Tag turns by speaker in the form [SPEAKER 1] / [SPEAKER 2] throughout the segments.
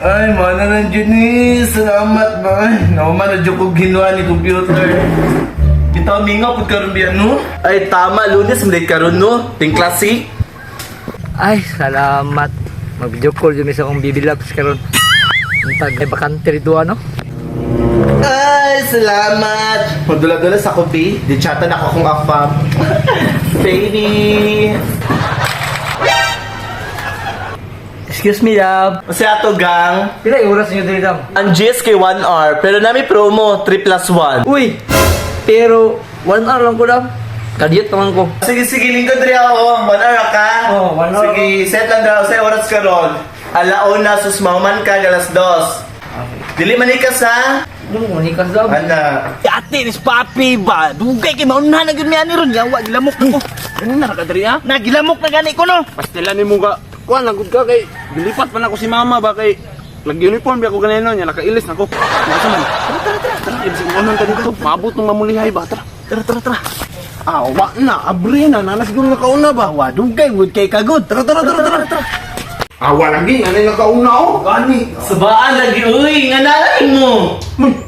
[SPEAKER 1] Ay, mana na dyan eh. Salamat ba? Ay, naman na dyan ko ginawa ni computer. Bitaw mingaw pud karon biya no? Ay, tama. Lunes, malit karon no? Ting klase.
[SPEAKER 2] Ay, salamat. Mag-video call yun sa akong baby loves karon. Ang tag ay bakante rito ano?
[SPEAKER 1] Ay, salamat. Padula-dula sa kopi. Di chatan ako kung afam. Baby.
[SPEAKER 2] Excuse me, love.
[SPEAKER 1] Kasi ato gang,
[SPEAKER 2] Pila yung oras niyo diri dam?
[SPEAKER 1] ang GSK 1 hour, pero nami promo 3 plus 1.
[SPEAKER 2] Uy! Pero 1 hour lang ko dam. Kadiyot naman ko.
[SPEAKER 1] Sige, sige, lingkod rin ako. 1 hour ka?
[SPEAKER 2] Oo, 1 hour.
[SPEAKER 1] Sige, set lang daw. Sa oras ka ron. Alauna, susmauman ka, galas dos. Dili manikas ha?
[SPEAKER 2] Ano mo nikas dam?
[SPEAKER 1] Ana.
[SPEAKER 3] Ate ni papi ba? Dugay kay mauna na gyud mi ani ron yawa gilamok ko.
[SPEAKER 4] Ano na nakadiri ah?
[SPEAKER 3] Nagilamok na gani ko no.
[SPEAKER 4] Pastila ni mo ka. Kuan lang gud ka kay gilipat pa na ako si mama ba kay nag-uniform ba ako ganino niya nakailis na ako. Nasa man. Tara tara tara. Tara ibig ko ta dito. Maabot ng mamulihay ba tara.
[SPEAKER 3] Tara tara tara.
[SPEAKER 4] Ah, wa na abre na nana siguro nakauna ba?
[SPEAKER 3] Wa dugay gud kay kagud.
[SPEAKER 4] Tara tara tara tara. Tara. Ah, wa lagi ano nakauna oh.
[SPEAKER 1] Gani. Sabaan lagi, uy. Nga nalay mo.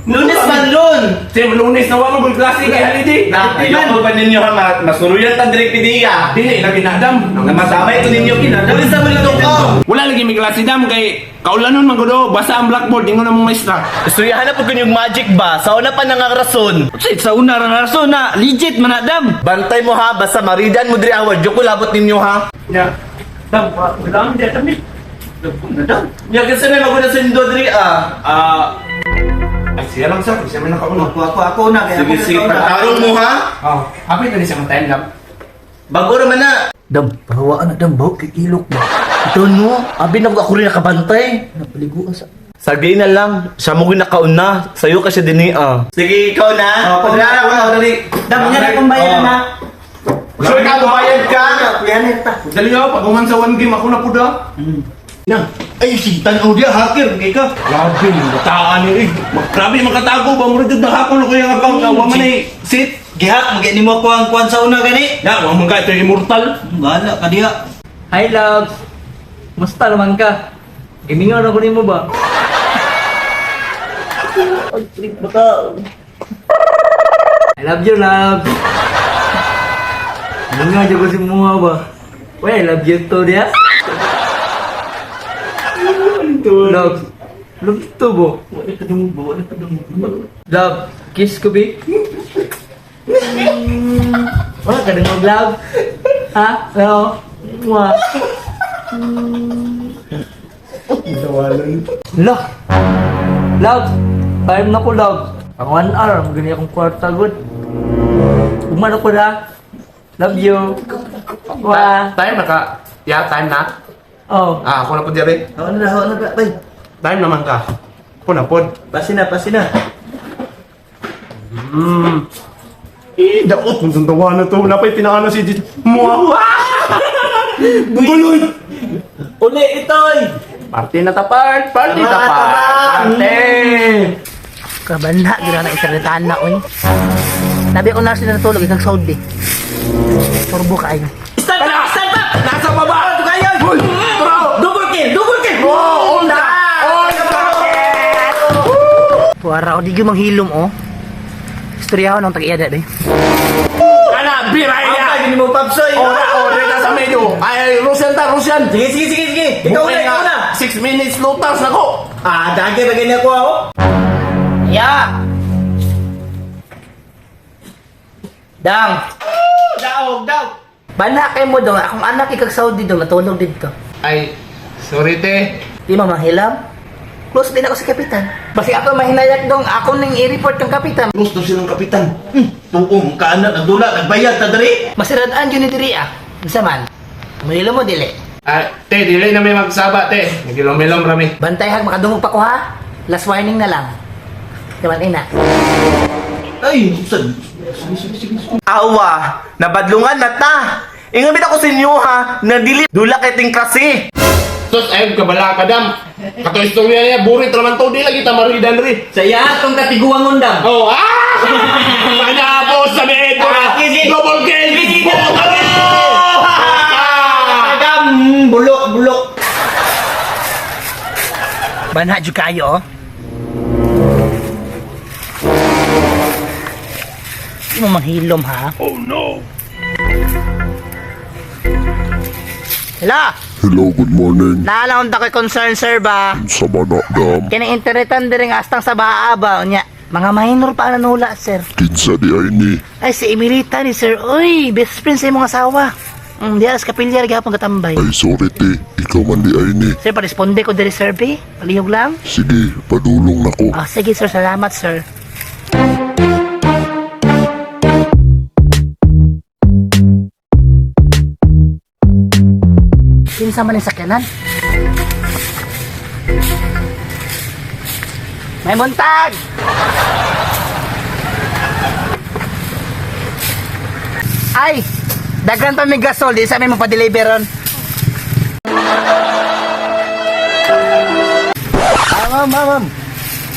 [SPEAKER 1] Lunes man ron.
[SPEAKER 4] Tim Lunes na wa mo gud klase kay holiday.
[SPEAKER 1] Na, ayoko pa ninyo ha, masuruyan ta direct pidiya.
[SPEAKER 4] Dili lagi na dam.
[SPEAKER 1] Na masamay ko ninyo kinadam. Lunes na mo nito ko.
[SPEAKER 4] Wala lagi may klase dam kay kaulanon man gud oh, basa ang blackboard ingon na mong maestra.
[SPEAKER 1] Istoryahan na po yung magic ba? Sa una pa nangangrason.
[SPEAKER 3] Unsay sa una ra na rason na legit man na dam.
[SPEAKER 1] Bantay mo ha, basta maridan mo diri awad. Joko labot ninyo ha.
[SPEAKER 4] Nya. Dam, dam di dam. Dam dam.
[SPEAKER 1] Nya kasi may maguna sa indo diri ah.
[SPEAKER 4] Ah, ay siya lang sir, siya may nakauna.
[SPEAKER 3] Ako ako ako na kay
[SPEAKER 1] Sige, sige, pagtarong mo ha.
[SPEAKER 4] Oh, happy na siya time lang.
[SPEAKER 1] Bago raman na.
[SPEAKER 3] Dam, pahawaan na dam bawk kay ilok ba.
[SPEAKER 1] Ito no, abi na ako rin nakabantay.
[SPEAKER 3] Napaliguan sa
[SPEAKER 1] Sagay na lang, siya mo nakauna. Sa'yo ka siya din ah. Sige, ikaw na.
[SPEAKER 3] Oh,
[SPEAKER 1] Padala
[SPEAKER 3] ako
[SPEAKER 1] ako, dali.
[SPEAKER 3] Dam, nga na akong bayaran ha.
[SPEAKER 1] Sure ka, bumayad ka.
[SPEAKER 3] Kuyanin ta.
[SPEAKER 4] Dali ako, pag human sa one game, ako na po da.
[SPEAKER 1] Na, ay, sitan oh dia hacker, kay ka.
[SPEAKER 4] Grabe, bataan ni eh. Grabe, makatago ba? Mura dyan nakakon ko yung account na. Wa man ay sit.
[SPEAKER 3] Gihak magani mo ko ang kuan sa una gani.
[SPEAKER 4] Na, wa man ka, ito yung immortal.
[SPEAKER 3] Bahala ka diha.
[SPEAKER 2] Hi, loves. Musta naman ka? Gimingaw na ko nimo ba? I love you, love. Mingaw jud ko si mua ba? Uy, I love you too, diya. Love. Love to bo. Love, kiss ko, bi. Wala ka dungog, love. Ha? No. Mua. Lah. Love. Time na ko, love. Ang 1 hour, magani akong kwarta, good. Umano ko na. Love you. Wah.
[SPEAKER 4] Time na ka. Yeah, time na.
[SPEAKER 2] Oh.
[SPEAKER 4] Ah, ako na po dire.
[SPEAKER 3] Ako na, ako na, bay.
[SPEAKER 4] Time naman ka. Ako na po.
[SPEAKER 3] Pasi na, pasi na.
[SPEAKER 4] Eh, daot. Kung tawa na to. Napay pinaano si Jit. Mua. Buloy!
[SPEAKER 3] Uli itoy.
[SPEAKER 4] Party na tapart! Party
[SPEAKER 3] Tama,
[SPEAKER 4] tapart!
[SPEAKER 3] tama.
[SPEAKER 4] Party!
[SPEAKER 5] Kabanha, gina na internetan na, oy. Sabi ko na sila natulog, ikag Saudi. Turbo kaayo.
[SPEAKER 3] Stand up, stand up.
[SPEAKER 4] Nasa baba!
[SPEAKER 3] Kayo.
[SPEAKER 4] Uy! Tara!
[SPEAKER 3] Double kill, double kill.
[SPEAKER 4] Oh, on the! On the!
[SPEAKER 5] Puara, o di gyud manghilom, oh. Istorya ng tag-iya day.
[SPEAKER 4] Ana, biray
[SPEAKER 3] Ang
[SPEAKER 4] na!
[SPEAKER 3] gini mo papsoy.
[SPEAKER 4] Ora, ora ka sa medyo. Ay, Rusian ta, Rusian!
[SPEAKER 3] Sige, sige, sige, sige. Ikaw na, ikaw na.
[SPEAKER 4] 6 minutes lutas na ko!
[SPEAKER 3] Ah, dagi ba ganyan ko ako?
[SPEAKER 5] Ya. Dang.
[SPEAKER 3] Daog, daog.
[SPEAKER 5] Bana kay mo dong, akong anak ikag Saudi dong natulog didto.
[SPEAKER 4] Ay, sorry te.
[SPEAKER 5] Di mo manghilam. Close din ako sa kapitan. Basi ako mahinayak dong, ako ning i-report kang kapitan.
[SPEAKER 1] Close daw silang kapitan. Tuong, kaana, nagdula, nagbayad ta diri.
[SPEAKER 5] Masiradaan yun ni diri ah. Unsa man? Mahilom mo dili.
[SPEAKER 4] Ay, te, dili na may magsaba te. Nagilom-ilom rami.
[SPEAKER 5] Bantay hag makadungog pa ko ha. Last warning na lang. Kaman ina.
[SPEAKER 1] Ay, sad. Awa, nabadlungan na ta. Ingamit ako sa inyo ha, na dili dula kay ting klase.
[SPEAKER 4] Sus, ay, kabala ka dam. Kato istorya niya, burit raman to, di lagi ta maridan ri.
[SPEAKER 3] Sa iya atong katiguangon dam.
[SPEAKER 4] Oh, ah! Manapos sa medyo na! Double kill! Puta na!
[SPEAKER 3] Dam, bulok, bulok.
[SPEAKER 5] Banha jud kayo, oh. Di mo manghilom, ha? Oh, no! Hello!
[SPEAKER 6] Hello, good morning.
[SPEAKER 5] Naalaon ta ko'y concern, sir, ba?
[SPEAKER 6] Sa mana, dam.
[SPEAKER 5] Kining internetan diri nga astang sa baa ba? Unya, mga minor pa ang nanula, sir.
[SPEAKER 6] Kinsa di ay ni.
[SPEAKER 5] Ay, si Emilita ni sir. Uy, best friend sa imong asawa. Di alas kapilyar gihapon katambay.
[SPEAKER 6] Ay, sorry te. Ikaw man di ay ni.
[SPEAKER 5] Sir, paresponde ko diri, sir, be. Palihog lang.
[SPEAKER 6] Sige, padulong nako.
[SPEAKER 5] Ah, sige, sir. Salamat, sir. Kinsa man ang sakyanan? May buntag! Ay! Daghan pa may gasol. Di sa may mapadeliver ron.
[SPEAKER 7] Ah, ma'am, ma'am, ma'am.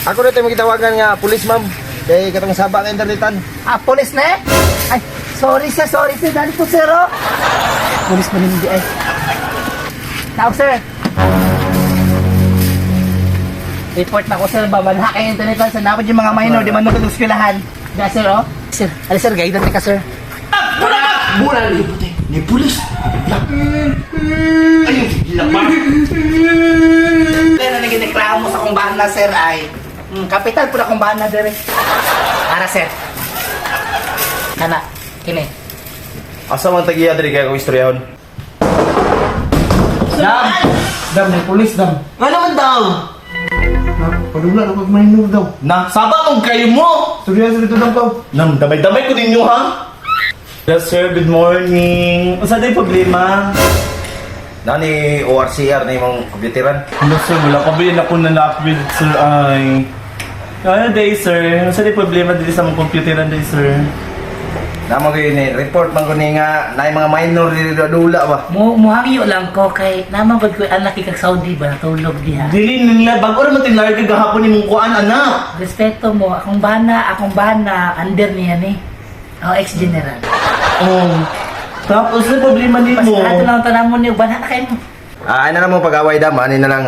[SPEAKER 7] Ako na tayo magitawagan nga pulis, ma'am. Kay katong saba nga internetan.
[SPEAKER 5] Ah, pulis na eh? Ay, sorry sir, sorry sir. Dali po sir, oh. Pulis man hindi eh. Tao, sir. Report na ko, sir. Babanha kayo internet sa napad yung mga minor. Di man nung eskwelahan. Da, sir, oh. Sir, ali sir, guidance ka, sir.
[SPEAKER 3] Bura ni puti. Ni pulis. Ayun, laba.
[SPEAKER 5] Pero na naginiklamo sa kong na, sir, ay. Kapital po na kong na, sir. Ara, sir. Kana, kini.
[SPEAKER 1] Asa man tagiya diri kay akong istoryahon?
[SPEAKER 2] Dam! Dam, may pulis, dam.
[SPEAKER 1] Nga naman daw.
[SPEAKER 7] Padula na pag minor daw.
[SPEAKER 1] Na, saba mong kayo mo.
[SPEAKER 7] Storya sa dito dam ka.
[SPEAKER 1] Nang damay-damay ko ninyo ha. Yes sir, good morning. Unsa day problema?
[SPEAKER 7] Nani ORCR na imong komputeran.
[SPEAKER 1] Hello sir, wala pa ba yun ako na na-upgrade sir ay. Ano day sir? Unsa day problema dili sa mong computeran day sir?
[SPEAKER 7] Namo ko ni report man ko ni nga naay mga minor diri dula ba.
[SPEAKER 5] Mo muhangyo lang ko kay naman gud ko anak ikag Saudi ba natulog diha.
[SPEAKER 1] Dili nila bago ra man tinlarga gahapon imong kuan anak.
[SPEAKER 5] Respeto mo, akong bana, under niya ni. Ako ex-general.
[SPEAKER 1] Oh. Tapos na problema nimo.
[SPEAKER 5] Basta ato lang tanan mo niyo, bana na kayo mo.
[SPEAKER 7] Ah, ay na lang mo pag-away dam, ani na lang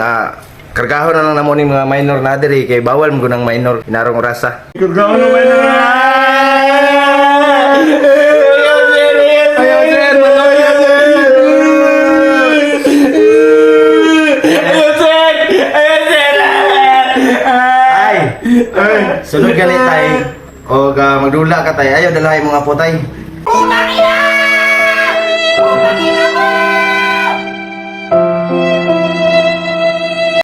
[SPEAKER 7] kargahon na lang namo ni mga minor na diri kay bawal mo ng minor inarong orasa.
[SPEAKER 1] Kargahon na minor. Ayaw sir, ayaw sir. Ayaw sir. Ayaw sir.
[SPEAKER 7] Ay. Sunod gali tay. O ga magdula ka tay. Ayaw dalahay mga po tay.